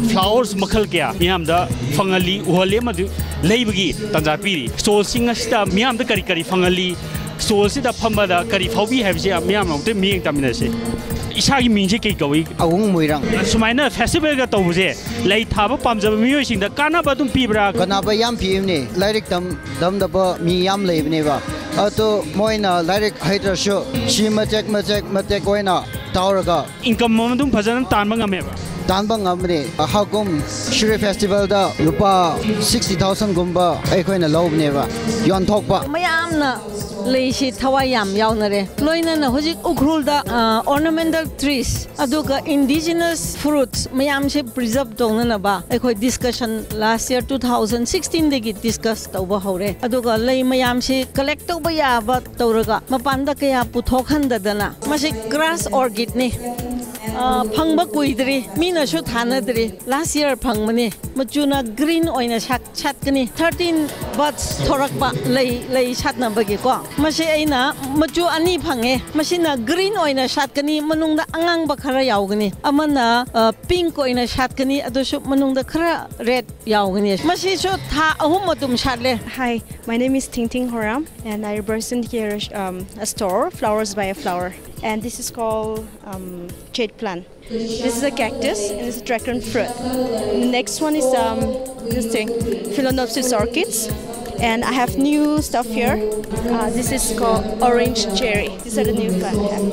ꯐ꯭ꯂꯥꯋꯔꯁ ꯃꯈꯜ ꯀꯌꯥ ꯃꯤꯌꯥꯝꯗ ꯐꯪꯍꯜꯂꯤ, ꯎꯍꯜꯂꯤ ꯑꯃꯗꯤ ꯂꯩꯕꯒꯤ ꯇꯥꯟꯖꯥ ꯄꯤꯔꯤ꯫ ꯁ꯭ꯇꯣꯜꯁꯤꯡ ꯑꯁꯤꯗ ꯃꯤꯌꯥꯝꯗ ꯀꯔꯤ ꯀꯔꯤ ꯐꯪꯍꯜꯂꯤ, ꯁ꯭ꯇꯣꯜꯁꯤꯗ ꯐꯝꯕꯗ ꯀꯔꯤ ꯐꯥꯎꯕꯤ ꯍꯥꯏꯕꯁꯤ ꯃꯤꯌꯥꯝꯅ ꯑꯃꯨꯛꯇ ꯃꯤꯠꯌꯦꯡ ꯇꯥꯃꯤꯟꯅꯁꯤ꯫ ꯏꯁꯥꯒꯤ ꯃꯤꯡꯁꯦ ꯀꯩ ꯀꯧꯏ? ꯑꯋꯨꯡ ꯃꯣꯏꯔꯥꯡ꯫ ꯁꯨꯃꯥꯏꯅ ꯐꯦꯁꯇꯤꯚꯦꯜꯒ ꯇꯧꯕꯁꯦ ꯂꯩ ꯊꯥꯕ ꯄꯥꯝꯖꯕ ꯃꯤꯑꯣꯏꯁꯤꯡꯗ ꯀꯥꯟꯅꯕ ꯑꯗꯨꯝ ꯄꯤꯕ꯭ꯔꯥ? ꯀꯥꯟꯅꯕ ꯌꯥꯝ ꯄꯤꯕꯅꯦ꯫ ꯂꯥꯏꯔꯤꯛ ꯇꯝ ꯇꯝꯗꯕ ꯃꯤ ꯌꯥꯝ ꯂꯩꯕꯅꯦꯕ꯫ ꯑꯗꯣ ꯃꯣꯏꯅ ꯂꯥꯏꯔꯤꯛ ꯍꯩꯇ꯭ꯔꯁꯨ ꯁꯤ ꯃꯆꯦꯛ ꯃꯆꯦꯛ ꯃꯇꯦꯛ ꯑꯣꯏꯅ ꯇꯧꯔꯒ ꯏꯟꯀꯝ ꯑꯃ ꯑꯗꯨꯝ ꯐꯖꯅ ꯇꯥꯟꯕ ꯉꯝꯃꯦꯕ꯫ ꯇꯥꯟꯕ ꯉꯝꯕꯅꯦ꯫ ꯍꯥꯀꯨꯝ ꯁꯤꯔꯣꯏ ꯐꯦꯁꯇꯤꯚꯦꯜꯗ ꯂꯨꯄꯥ ꯁꯤꯛꯁꯇꯤ ꯊꯥꯎꯖꯟꯒꯨꯝꯕ ꯑꯩꯈꯣꯏꯅ ꯂꯧꯕꯅꯦꯕ, ꯌꯣꯟꯊꯣꯛꯄ꯫ ꯃꯌꯥꯝꯅ ꯂꯩꯁꯤ ꯊꯋꯥꯏ ꯌꯥꯝ ꯌꯥꯎꯅꯔꯦ꯫ ꯂꯣꯏꯅꯅ ꯍꯧꯖꯤꯛ ꯎꯈ꯭ꯔꯨꯜꯗ ornamental trees ꯑꯗꯨꯒ indigenous fruits ꯃꯌꯥꯝꯁꯦ preserve ꯇꯧꯅꯅꯕ ꯑꯩꯈꯣꯏ discussion last year two thousand sixteen ꯗꯒꯤ discuss ꯇꯧꯕ ꯍꯧꯔꯦ꯫ ꯑꯗꯨꯒ ꯂꯩ ꯃꯌꯥꯝꯁꯤ collect ꯇꯧꯕ ꯌꯥꯕ ꯇꯧꯔꯒ ꯃꯄꯥꯟꯗ ꯀꯌꯥ ꯄꯨꯊꯣꯛꯍꯟꯗꯗꯅ, ꯃꯁꯤ grass orchid ꯅꯤ꯫ ꯑ, ꯐꯪꯕ ꯀꯨꯏꯗ꯭ꯔꯤ, ꯃꯤꯅꯁꯨ ꯊꯥꯅꯗ꯭ꯔꯤ꯫ Last year ꯐꯪꯕꯅꯤ꯫ ꯃꯆꯨꯅ green ꯑꯣꯏꯅ ꯁꯥꯠ ꯁꯥꯠꯀꯅꯤ꯫ Thirteen buds ꯊꯣꯔꯛꯄ ꯂꯩ, ꯂꯩ ꯁꯥꯠꯅꯕꯒꯤꯀꯣ꯫ ꯃꯁꯤ ꯑꯩꯅ ꯃꯆꯨ ꯑꯅꯤ ꯐꯪꯉꯦ꯫ ꯃꯁꯤꯅ green ꯑꯣꯏꯅ ꯁꯥꯠꯀꯅꯤ, ꯃꯅꯨꯡꯗ ꯑꯉꯥꯡꯕ ꯈꯔ ꯌꯥꯎꯒꯅꯤ꯫ ꯑꯃꯅ, ꯑ, pink ꯑꯣꯏꯅ ꯁꯥꯠꯀꯅꯤ, ꯑꯗꯨꯁꯨ ꯃꯅꯨꯡꯗ ꯈꯔ red ꯌꯥꯎꯒꯅꯤ꯫ ꯃꯁꯤꯁꯨ ꯊꯥ ꯑꯍꯨꯝ ꯑꯗꯨꯝ ꯁꯥꯠꯂꯦ꯫ Hi, my name is Ting Ting Horam, and I represent here um, a store, Flowers by a Flower. And this is called um, jade plant. This is a cactus, and it's a dragon fruit. The next one is um, this thing, Phalaenopsis orchids. And I have new stuff here. Uh, this is called orange cherry. These are the new plant I have.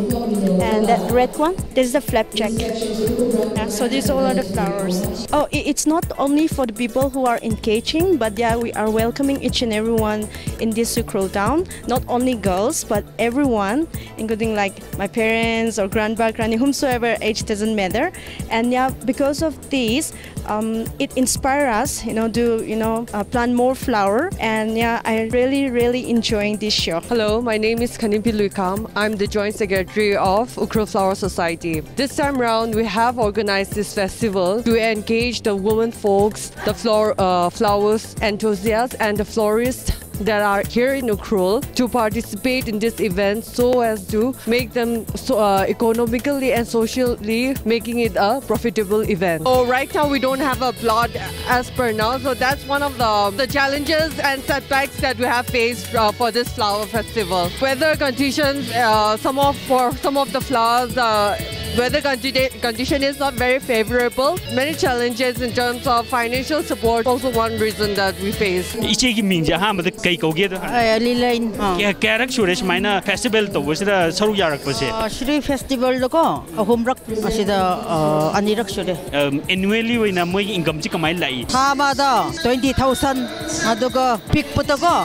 And that red one, this is a flapjack. Yeah, so these all are the flowers. Oh, i- it's not only for the people who are engaging, but yeah, we are welcoming each and everyone in this Ukhrul town. Not only girls, but everyone, including like my parents or grandpa, granny, whomsoever age, doesn't matter. And yeah, because of this, um, it inspires us, you know, to you know uh, plant more flower. And yeah, I really, really enjoying this show. Hello, my name is Khanimpi Luikam. I'm the Joint Secretary of Ukhrul Flower Society. This time around, we have organized this festival to engage the women folks, the flower, uh, flowers enthusiasts, and the florists that are here in Ukhrul to participate in this event so as to make them so, uh, economically and socially making it a profitable event. So right now we don't have a plot as per now, so that's one of the, the challenges and setbacks that we have faced uh, for this flower festival. Weather conditions, uh, some of for some of the flowers, uh, weather condi- condition is not very favorable. Many challenges in terms of financial support, also one reason that we face. ꯏꯆꯦꯒꯤ ꯃꯤꯡꯁꯦ ꯑꯍꯥꯟꯕꯗ ꯀꯩ ꯀꯧꯒꯦꯗꯣ ꯍꯪꯉꯦ꯫ ꯑꯦ, ꯂꯤꯂꯩ꯫ ꯑꯥ꯫ ꯀꯌꯥ- ꯀꯌꯥꯔꯛ ꯁꯨꯔꯦ ꯁꯨꯃꯥꯏꯅ festival ꯇꯧꯕꯁꯤꯗ ꯁꯔꯨꯛ ꯌꯥꯔꯛꯄꯁꯦ? ꯑꯥ, ꯁꯤꯔꯣꯏ ꯐꯦꯁꯇꯤꯚꯦꯜꯗꯀꯣ ꯑꯍꯨꯝꯔꯛ, ꯑꯁꯤꯗ ꯑꯥ, ꯑꯅꯤꯔꯛ ꯁꯨꯔꯦ꯫ ꯑꯦꯅꯨꯋꯦꯜꯂꯤ ꯑꯣꯏꯅ ꯃꯣꯏꯒꯤ ꯏꯟꯀꯝꯁꯤ ꯀꯃꯥꯏꯅ ꯂꯥꯛꯏ? ꯊꯥ ꯑꯃꯗ twenty thousand, ꯑꯗꯨꯒ ꯄꯤꯛꯄꯗꯀꯣ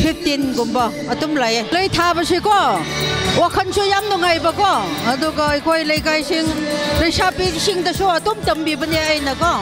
fifteen ꯒꯨꯝꯕ ꯑꯗꯨꯝ ꯂꯥꯛꯑꯦ꯫ ꯂꯩ ꯊꯥꯕꯁꯤꯀꯣ ꯋꯥꯈꯜꯁꯨ ꯌꯥꯝ ꯅꯨꯡꯉꯥꯏꯕꯀꯣ, ꯑꯗꯨꯒ ꯑꯩꯈꯣꯏ ꯂꯩꯀꯥꯏꯁꯤꯡ ꯂꯩꯁꯥꯕꯤꯁꯤꯡꯗꯁꯨ ꯑꯗꯨꯝ ꯇꯝꯕꯤꯕꯅꯦ ꯑꯩꯅꯀꯣ꯫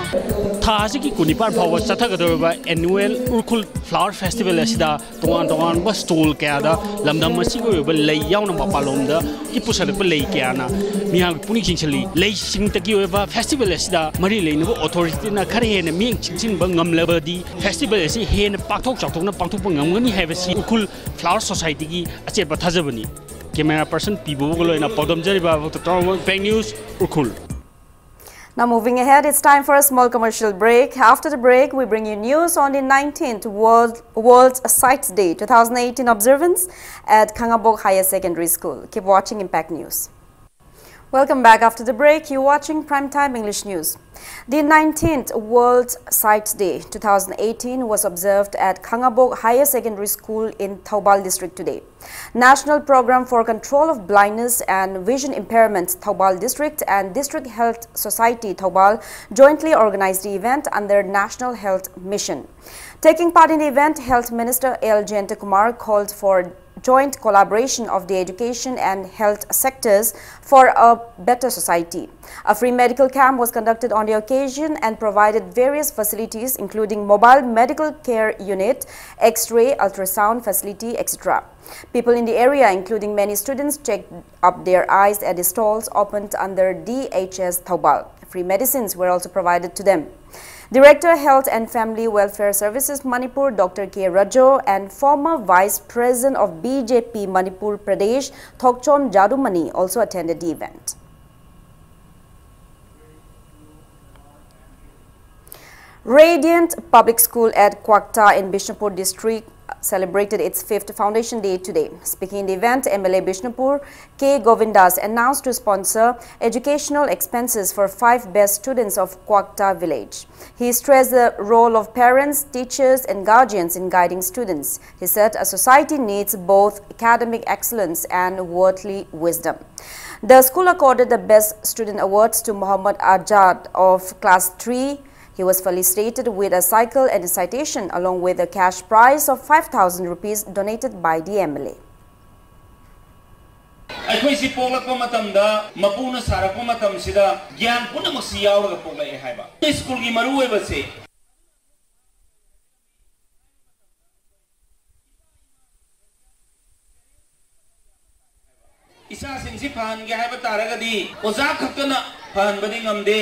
ꯊꯥ ꯑꯁꯤꯒꯤ ꯀꯨꯟꯅꯤꯄꯥꯟ ꯐꯥꯎꯕ ꯆꯠꯊꯒꯗꯧꯔꯤꯕ ꯑꯦꯅꯨꯋꯦꯜ ꯎꯔꯈꯨꯜ ꯐ꯭ꯂꯥꯋꯔ ꯐꯦꯁꯇꯤꯚꯦꯜ ꯑꯁꯤꯗ ꯇꯣꯉꯥꯟ ꯇꯣꯉꯥꯟꯕ ꯁ꯭ꯇꯣꯜ ꯀꯌꯥꯗ ꯂꯝꯗꯝ ꯑꯁꯤꯒꯤ ꯑꯣꯏꯕ ꯂꯩ ꯌꯥꯎꯅ ꯃꯄꯥꯟꯂꯣꯝꯗꯒꯤ ꯄꯨꯁꯜꯂꯛꯄ ꯂꯩ ꯀꯌꯥꯅ ꯃꯤꯌꯥꯝꯒꯤ ꯄꯨꯛꯅꯤꯡ ꯆꯤꯡꯁꯤꯜꯂꯤ꯫ ꯂꯩꯁꯤꯡꯇꯒꯤ ꯑꯣꯏꯕ ꯐꯦꯁꯇꯤꯚꯦꯜ ꯑꯁꯤꯗ ꯃꯔꯤ ꯂꯩꯅꯕ ꯑꯣꯊꯣꯔꯤꯇꯤꯅ ꯈꯔ ꯍꯦꯟꯅ ꯃꯤꯠꯌꯦꯡ ꯆꯪꯁꯤꯟꯕ ꯉꯝꯂꯕꯗꯤ ꯐꯦꯁꯇꯤꯚꯦꯜ ꯑꯁꯤ ꯍꯦꯟꯅ ꯄꯥꯛꯊꯣꯛ ꯆꯥꯎꯊꯣꯛꯅ ꯄꯥꯡꯊꯣꯛꯄ ꯉꯝꯒꯅꯤ ꯍꯥꯏꯕꯁꯤ ꯎꯈ꯭ꯔꯨꯜ ꯐ꯭ꯂꯥꯋꯔ ꯁꯣꯁꯥꯏꯇꯤꯒꯤ ꯑꯆꯦꯠꯄ ꯊꯥꯖꯕꯅꯤ꯫ ꯀꯦꯃꯦꯔꯥ ꯄꯔꯁꯟ ꯄꯤ ꯕꯣꯕꯣꯒ ꯂꯣꯏꯅ ꯄꯥꯎꯗꯝꯖꯔꯤꯕ ꯗꯣꯛꯇꯔ ꯇꯔꯥꯃꯉꯥ bank news, Ukhrul. Now, moving ahead, it's time for a small commercial break. After the break, we bring you news on the nineteenth World, World Sites Day twenty eighteen observance at Khangabok Higher Secondary School. Keep watching Impact News. Welcome back after the break. You're watching Primetime English News. The nineteenth World Sites Day twenty eighteen was observed at Khangabok Higher Secondary School in Thoubal District today. National Program for Control of Blindness and Vision Impairment Thoubal District and District Health Society Thoubal jointly organized the event under National Health Mission. Taking part in the event, Health Minister L Jayantakumar called for joint collaboration of the education and health sectors for a better society. A free medical camp was conducted on the occasion and provided various facilities, including mobile medical care unit, X-ray, ultrasound facility, et cetera. People in the area, including many students, checked up their eyes at the stalls opened under D H S Thoubal. Free medicines were also provided to them. Director, Health and Family Welfare Services Manipur, Doctor K Rajo, and former Vice President of B J P Manipur Pradesh, Thokchom Jadumani, also attended the event. Radiant Public School at Kwakta in Bishnupur district celebrated its fifth foundation day today. Speaking in the event, M L A Bishnupur K Govindas announced to sponsor educational expenses for five best students of Kwakta village. He stressed the role of parents, teachers, and guardians in guiding students. He said a society needs both academic excellence and worldly wisdom. The school accorded the Best Student Awards to Mohammad Ajad of Class three. He was felicitated with a cycle and a citation, along with a cash prize of five thousand rupees donated by the M L A. ꯑꯩꯈꯣꯏꯁꯤ ꯄꯣꯛꯂꯛꯄ ꯃꯇꯝꯗ ꯃꯄꯨꯅ ꯁꯥꯔꯛꯄ ꯃꯇꯝꯁꯤꯗ ꯒ꯭ꯌꯥꯟ ꯄꯨꯝꯅꯃꯛꯁꯤ ꯌꯥꯎꯔꯒ ꯄꯣꯛꯂꯛꯑꯦ ꯍꯥꯏꯕ꯫ ꯁ꯭ꯀꯨꯜꯒꯤ ꯃꯔꯨꯑꯣꯏꯕꯁꯦ ꯏꯆꯥꯁꯤꯡꯁꯤ ꯐꯍꯟꯒꯦ ꯍꯥꯏꯕ ꯇꯥꯔꯒꯗꯤ ꯑꯣꯖꯥ ꯈꯛꯇꯅ ꯐꯍꯟꯕꯗꯤ ꯉꯝꯗꯦ꯫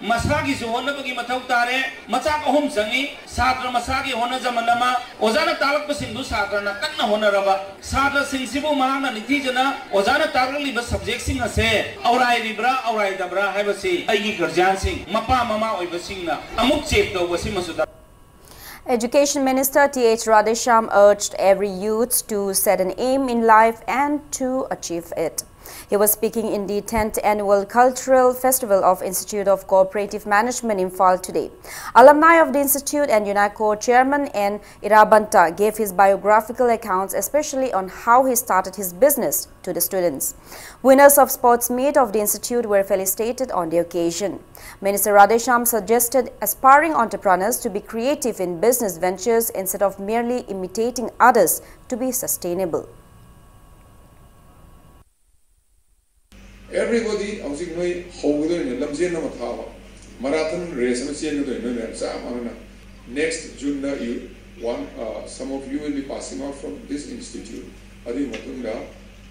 ꯃꯁꯥꯒꯤꯁꯨ ꯍꯣꯠꯅꯕꯒꯤ ꯃꯊꯧ ꯇꯥꯔꯦ꯫ ꯃꯆꯥꯛ ꯑꯍꯨꯝ ꯆꯪꯏ: ꯁꯥꯇ꯭ꯔ ꯃꯁꯥꯒꯤ ꯍꯣꯠꯅꯖꯃꯟ ꯑꯃ, ꯑꯣꯖꯥꯅ ꯇꯥꯛꯂꯛꯄꯁꯤꯡꯗꯨ ꯁꯥꯇ꯭ꯔꯅ ꯀꯟꯅ ꯍꯣꯠꯅꯔꯕ, ꯁꯥꯇ꯭ꯔꯁꯤꯡꯁꯤꯕꯨ ꯃꯍꯥꯛꯅ ꯅꯤꯡꯊꯤꯖꯅ ꯑꯣꯖꯥꯅ ꯇꯥꯛꯂꯛꯂꯤꯕ ꯁꯕꯖꯦꯛꯁꯤꯡ ꯑꯁꯦ ꯑꯧꯔꯥꯏꯔꯤꯕ꯭ꯔꯥ ꯑꯧꯔꯥꯏꯗꯕ꯭ꯔꯥ ꯍꯥꯏꯕꯁꯤ ꯑꯩꯒꯤ ꯒꯥꯔꯖꯤꯌꯥꯟꯁꯤꯡ, ꯃꯄꯥ ꯃꯃꯥ ꯑꯣꯏꯕꯁꯤꯡꯅ ꯑꯃꯨꯛ ꯆꯦꯛ ꯇꯧꯕꯁꯤꯃꯁꯨ ꯗꯔꯀꯥꯔ꯫ Education Minister T H Radheshyam urged every youth to set an aim in life and to achieve it. He was speaking in the tenth Annual Cultural Festival of Institute of Cooperative Management, Imphal, today. Alumni of the institute and UNICO chairman N Irabanta gave his biographical accounts, especially on how he started his business, to the students. Winners of sports meet of the institute were felicitated on the occasion. Minister Radheshyam suggested aspiring entrepreneurs to be creative in business ventures instead of merely imitating others to be sustainable. Everybody, ꯍꯧꯖꯤꯛ ꯅꯣꯏ ꯍꯧꯒꯗꯣꯏꯅꯦ, ꯂꯝꯖꯦꯟ ꯑꯃ ꯊꯥꯕ, marathon race ꯑꯃ ꯆꯦꯟꯒꯗꯣꯏꯅꯦ ꯅꯣꯏ ꯃꯌꯥꯝ ꯆꯞ ꯃꯥꯟꯅꯅ꯫ Next June the you, one, uh, some of you will be passing out from this institute. ꯑꯗꯨꯒꯤ ꯃꯇꯨꯡꯗ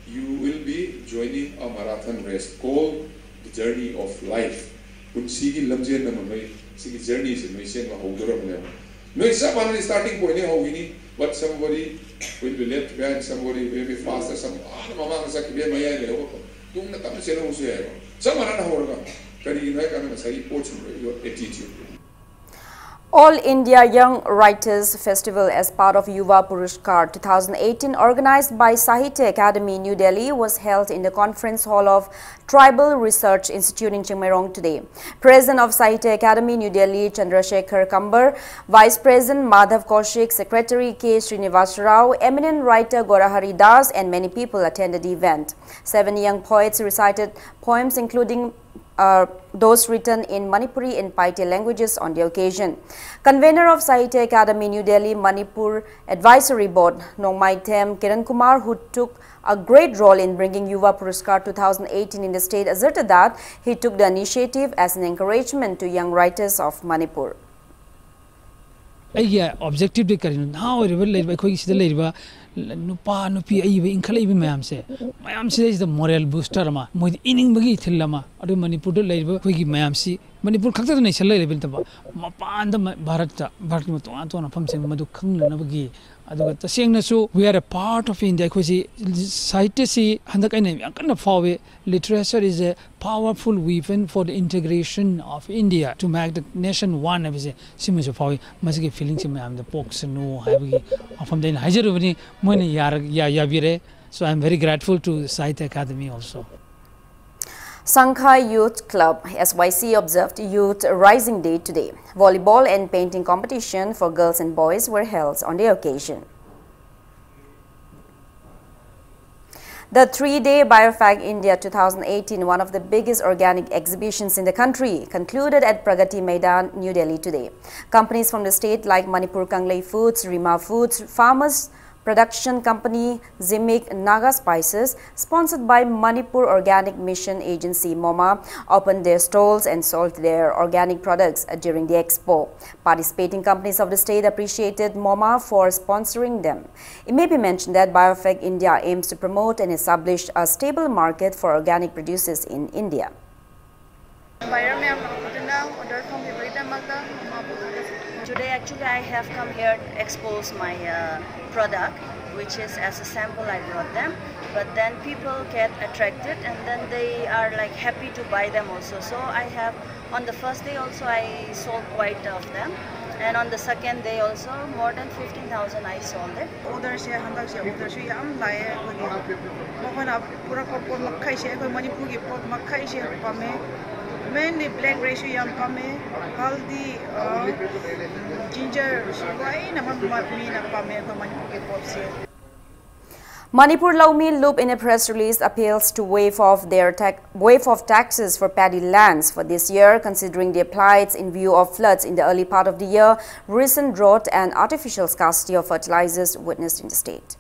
you will be joining a marathon race called the journey of life. ꯄꯨꯟꯁꯤꯒꯤ ꯂꯝꯖꯦꯟ ꯑꯃ ꯅꯣꯏ ꯁꯤꯒꯤ journey ꯁꯦ ꯅꯣꯏ ꯆꯦꯟꯕ ꯍꯧꯗꯣꯔꯕꯅꯦꯕ꯫ ꯅꯣꯏ ꯆꯞ ꯃꯥꯟꯅꯅ starting point ꯗꯒꯤ ꯍꯧꯈꯤꯅꯤ, but somebody will be left behind, somebody will be faster, some ꯑꯥꯗ ꯃꯃꯥꯡꯗ ꯆꯠꯈꯤꯕ ꯌꯥꯏ, ꯃꯌꯥꯏ ꯂꯩꯍꯧꯕ, ꯇꯨꯡꯗ ꯇꯞꯅ ꯆꯦꯜꯍꯧꯕꯁꯨ ꯌꯥꯏꯕ꯫ ꯆꯞ ꯃꯥꯟꯅꯅ ꯍꯧꯔꯒ꯫ ꯀꯔꯤꯒꯤꯅꯣ ꯍꯥꯏ ꯀꯥꯟꯗ ꯉꯁꯥꯏꯒꯤ ꯄꯣꯠꯁꯤꯡꯗꯣ, your attitude. All India Young Writers Festival as part of Yuva Puraskar two thousand eighteen, organized by Sahitya Academy New Delhi, was held in the conference hall of Tribal Research Institute in Chingmeirong today. President of Sahitya Academy New Delhi, Chandrasekhar Kambar, Vice President Madhav Kaushik, Secretary K Srinivas Rao, eminent writer Gorahari Das, and many people attended the event. Seven young poets recited poems, including uh, those written in Manipuri and Paite languages on the occasion. Convener of Sahitya Academy New Delhi Manipur Advisory Board, Nongmaithem Kiran Kumar, who took a great role in bringing Yuva Puraskar two thousand eighteen in the state, asserted that he took the initiative as an encouragement to young writers of Manipur. ꯑꯩꯒꯤ objective ꯗꯤ ꯀꯔꯤꯅꯣ? ꯅꯍꯥ ꯑꯣꯏꯔꯤꯕ ꯂꯩꯔꯤꯕ ꯑꯩꯈꯣꯏꯒꯤ ꯁꯤꯗ ꯂꯩꯔꯤꯕ ꯅꯨꯄꯥ ꯅꯨꯄꯤ ꯑꯏꯕ ꯏꯟꯈꯠꯂꯛꯏꯕ ꯃꯌꯥꯝꯁꯦ, ꯃꯌꯥꯝꯁꯤꯗꯩꯁꯤꯗ moral booster ꯑꯃ, ꯃꯣꯏꯗ ꯏꯅꯤꯡꯕꯒꯤ ꯏꯊꯤꯜ ꯑꯃ, ꯑꯗꯨ ꯃꯅꯤꯄꯨꯔꯗ ꯂꯩꯔꯤꯕ ꯑꯩꯈꯣꯏꯒꯤ ꯃꯌꯥꯝꯁꯤ, ꯃꯅꯤꯄꯨꯔ ꯈꯛꯇꯗ ꯅꯩꯁꯜ ꯂꯩꯔꯕ ꯅꯠꯇꯕ, ꯃꯄꯥꯟꯗ ꯃ- ꯚꯥꯔꯠꯇ, ꯚꯥꯔꯠꯀꯤ ꯇꯣꯉꯥꯟ ꯇꯣꯉꯥꯟꯕ ꯃꯐꯝꯁꯤꯡ ꯃꯗꯨ ꯈꯪꯅꯅꯕꯒꯤ, ꯑꯗꯨꯒ ꯇꯁꯦꯡꯅꯁꯨ we are a part of India, ꯑꯩꯈꯣꯏꯁꯤ ꯁꯥꯍꯤꯇ꯭ꯌꯁꯤ ꯍꯟꯗꯛ ꯑꯩꯅ ꯌꯥꯝ ꯀꯟꯅ ꯐꯥꯎꯏ, literature is a powerful weapon for the integration of India to make the nation one ꯍꯥꯏꯕꯁꯦ ꯁꯤꯃꯁꯨ ꯐꯥꯎꯏ꯫ ꯃꯁꯤꯒꯤ feeling ꯁꯤ ꯃꯌꯥꯝꯗ ꯄꯣꯛꯁꯅꯨ ꯍꯥꯏꯕꯒꯤ ꯋꯥꯐꯝꯗ ꯑꯩꯅ ꯍꯥꯏꯖꯔꯨꯕꯅꯤ, ꯃꯣꯏꯅ ꯌꯥꯔ- ꯌꯥ- ꯌꯥꯕꯤꯔꯦ꯫ So I am very grateful to Sahitya Academy also. Sangha Youth Club, S Y C, observed Youth Rising Day today. Volleyball and painting competition for girls and boys were held on the occasion. The three-day Biofact India two thousand eighteen, one of the biggest organic exhibitions in the country, concluded at Pragati Maidan, New Delhi today. Companies from the state like Manipur Kanglei Foods, Rima Foods, farmers, Production company Zimik Naga Spices, sponsored by Manipur Organic Mission Agency MOMA, opened their stalls and sold their organic products during the expo. Participating companies of the state appreciated MOMA for sponsoring them. It may be mentioned that Biofec India aims to promote and establish a stable market for organic producers in India. Buyer ꯃꯌꯥꯝ ꯑꯗꯨꯅ order ꯐꯪꯕꯤꯕꯒꯤꯗꯃꯛꯇ ꯃꯃꯥꯕꯨ ꯊꯥꯒꯠꯆꯔꯤ꯫ Today actually I have come here to expose my uh, product, which is as a sample I brought them, but then people get attracted and then they are like happy to buy them also. So I have, on the first day also I sold quite of them, and on the second day also more than fifteen thousand I sold it. Order ꯁꯦ ꯍꯟꯗꯛꯁꯦ order ꯁꯨ ꯌꯥꯝ ꯂꯥꯛꯑꯦ ꯑꯩꯈꯣꯏꯒꯤ꯫ ꯃꯈꯣꯏꯅ ꯄꯨꯔꯛꯄ ꯄꯣꯠ ꯃꯈꯩꯁꯦ ꯑꯩꯈꯣꯏ ꯃꯅꯤꯄꯨꯔꯒꯤ ꯄꯣꯠ ꯃꯈꯩꯁꯦ ꯄꯥꯝꯃꯦ꯫ Mainly black rice ꯁꯨ ꯌꯥꯝ ꯄꯥꯝꯃꯦ꯫ Haldi, ginger ꯁꯨ ꯂꯣꯏꯅꯃꯛ ꯃꯤꯅ ꯄꯥꯝꯃꯦ ꯑꯩꯈꯣꯏ ꯃꯅꯤꯄꯨꯔꯒꯤ ꯄꯣꯠꯁꯦ꯫ Manipur Laumee Lup in a press release appeals to waive off their tax, waive of taxes for paddy lands for this year, considering their plights in view of floods in the early part of the year, recent drought and artificial scarcity of fertilizers witnessed in the state.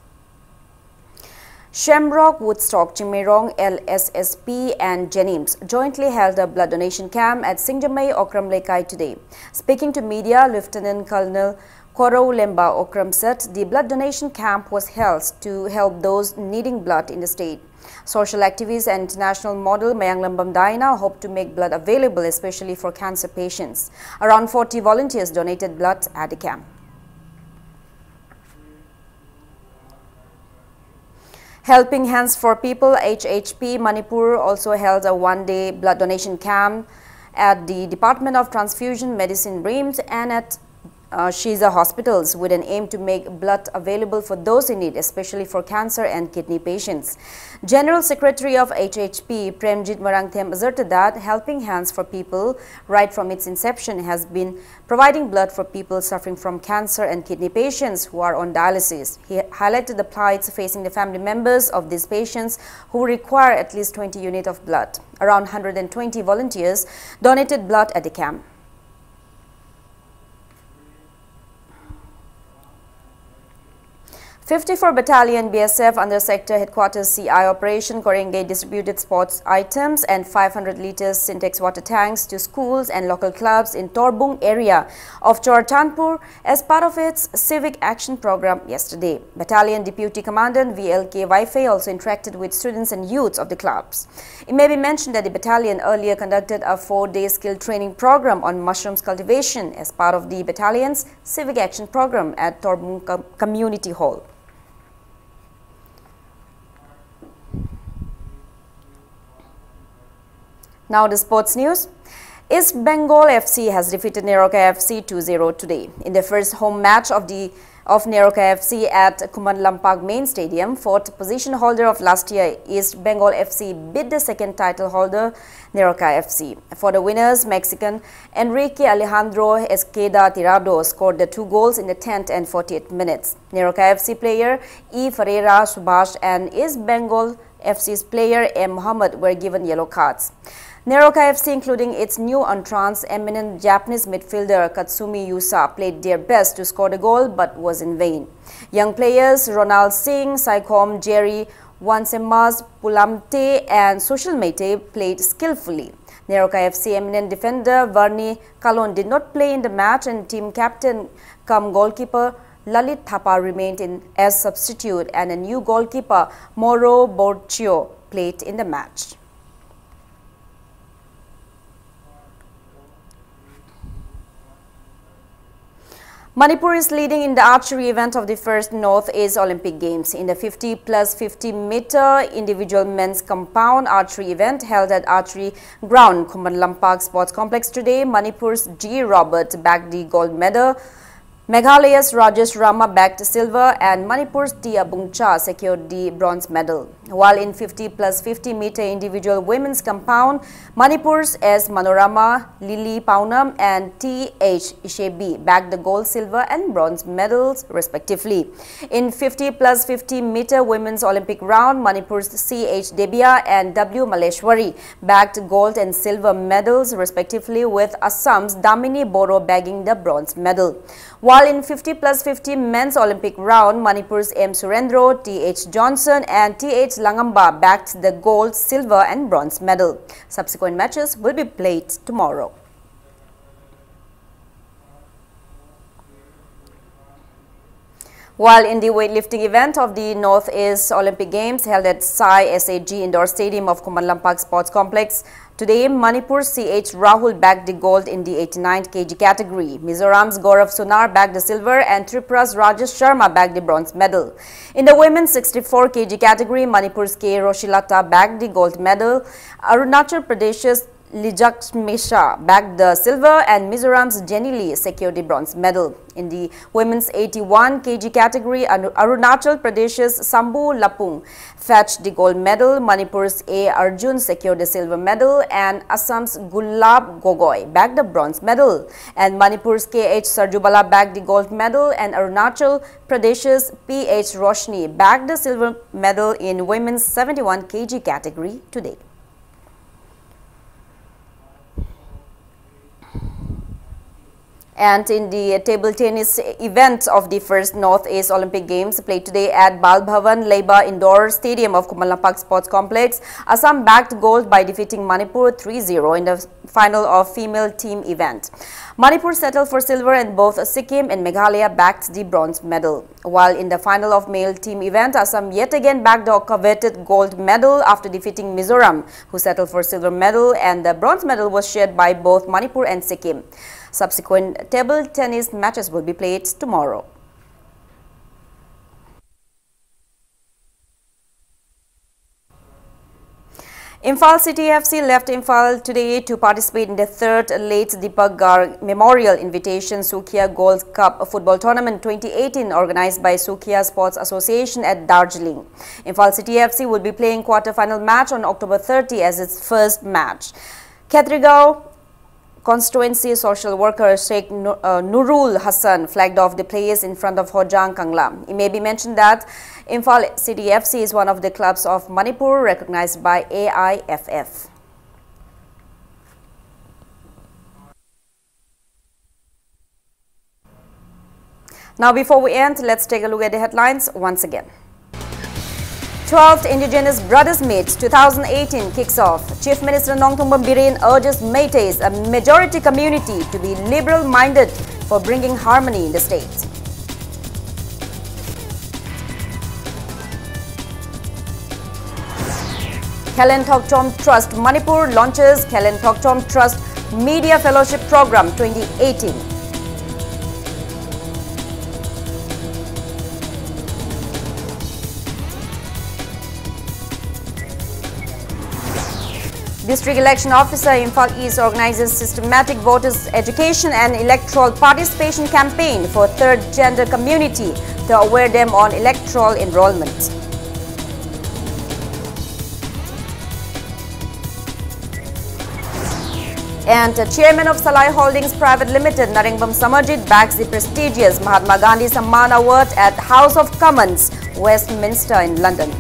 Shamrock Woodstock Chingmeirong L S S P and JNIMS jointly held a blood donation camp at Singjamei Okram Leikai today. Speaking to media, Lieutenant Colonel Koro Lemba Okram said the blood donation camp was held to help those needing blood in the state. Social activist and international model Mayanglambam Daina hope to make blood available, especially for cancer patients. Around forty volunteers donated blood at the camp. Helping Hands for People, H H P Manipur, also held a one-day blood donation camp at the Department of Transfusion Medicine, RIMS, and at uh, Shiza hospitals with an aim to make blood available for those in need, especially for cancer and kidney patients. General Secretary of H H P, Premjit Marangthem, asserted that Helping Hands for People, right from its inception, has been providing blood for people suffering from cancer and kidney patients who are on dialysis. He highlighted the plights facing the family members of these patients who require at least twenty units of blood. Around one hundred twenty volunteers donated blood at the camp. fifty-four Battalion B S F under Sector Headquarters C I Operation Korenge distributed sports items and five hundred liters Sintex water tanks to schools and local clubs in Torbung area of Churachandpur as part of its civic action program yesterday. Battalion Deputy Commandant V L K Waifei also interacted with students and youths of the clubs. It may be mentioned that the battalion earlier conducted a four-day skill training program on mushrooms cultivation as part of the battalion's civic action program at Torbung Com-, Community Hall. Now the sports news. East Bengal F C has defeated Neroka F C two zero today. In the first home match of the of Neroka F C at Khuman Lampak Main Stadium, fourth position holder of last year East Bengal F C beat the second title holder Neroka F C. For the winners, Mexican Enrique Alejandro Esqueda Tirado scored the two goals in the tenth and forty-eighth minutes. Neroka F C player E Ferreira Subash and East Bengal F C's player M Muhammad were given yellow cards. Neroka F C, including its new entrants, eminent Japanese midfielder Katsumi Yusa, played their best to score the goal but was in vain. Young players Ronald Singh, Saikom Jerry, Wansemas Pulamte, and Social Mete played skillfully. Neroka F C eminent defender Varni Kalon did not play in the match, and team captain cum goalkeeper Lalit Thapa remained in as substitute, and a new goalkeeper Moro Borchio played in the match. Manipur is leading in the archery event of the first Northeast Olympic Games. In the fifty plus fifty meter individual men's compound archery event held at Archery Ground, Khuman Lampak Sports Complex today, Manipur's G Robert bagged the gold medal. Meghalaya's Rajesh Rama bagged silver and Manipur's Tia Bungcha secured the bronze medal. While in fifty plus fifty meter individual women's compound, Manipur's S Manorama, Lily Paunam and T H Ishebi bagged the gold, silver and bronze medals respectively. In fifty plus fifty meter women's Olympic round, Manipur's C H Debia and W Maleshwari bagged gold and silver medals respectively, with Assam's Damini Boro bagging the bronze medal. While While in fifty plus fifty men's Olympic round, Manipur's M Surendro, T H Johnson and T H Langamba bagged the gold, silver and bronze medal. Subsequent matches will be played tomorrow. While in the weightlifting event of the Northeast Olympic Games held at Sai S A G Indoor Stadium of Khuman Lampak Sports Complex, today Manipur C H Rahul bagged the gold in the eighty-nine K G category. Mizoram's Gaurav Sunar bagged the silver and Tripura's Rajesh Sharma bagged the bronze medal. In the women's sixty-four K G category, Manipur's K Roshilata bagged the gold medal. Arunachal Pradesh's Lijak Mishra bagged the silver and Mizoram's Jenny Lee secured the bronze medal. In the women's eighty-one K G category, Anu- Arunachal Pradesh's Sambu Lapung fetched the gold medal. Manipur's A Arjun secured the silver medal and Assam's Gulab Gogoi bagged the bronze medal. And Manipur's K H Sarjubala bagged the gold medal and Arunachal Pradesh's P H Roshni bagged the silver medal in women's seventy-one K G category today. And in the table tennis event of the first Northeast Olympic Games played today at Bal Bhavan Leiba Indoor Stadium of Khuman Lampak Sports Complex, Assam bagged gold by defeating Manipur three zero in the final of female team event. Manipur settled for silver and both Sikkim and Meghalaya bagged the bronze medal. While in the final of male team event, Assam yet again bagged the coveted gold medal after defeating Mizoram, who settled for silver medal, and the bronze medal was shared by both Manipur and Sikkim. Subsequent table tennis matches will be played tomorrow. Imphal City F C left Imphal today to participate in the third Late Deepak Garg Memorial Invitation Sukhia Gold Cup Football Tournament twenty eighteen, organized by Sukhia Sports Association at Darjeeling. Imphal City F C will be playing quarter-final match on October thirty as its first match. Khetrigao constituency social worker Sheikh Nu- uh, Nurul Hassan flagged off the players in front of Hojang Kangla. It may be mentioned that Imphal City F C is one of the clubs of Manipur recognized by A I F F. Now, before we end, let's take a look at the headlines once again. Twelfth Indigenous Brothers Meet two thousand eighteen kicks off. Chief Minister Nongthombam Biren urges Meiteis, a majority community, to be liberal-minded for bringing harmony in the state. Khallen Thokchom Trust Manipur launches Khallen Thokchom Trust Media Fellowship Program twenty eighteen. District Election Officer, Imphal East, organizes systematic voters education and electoral participation campaign for third gender community to aware them on electoral enrollment. And, uh, chairman of Salai Holdings Private Limited, Narengbam Samarjit, bags the prestigious Mahatma Gandhi Samman Award at House of Commons, Westminster in London.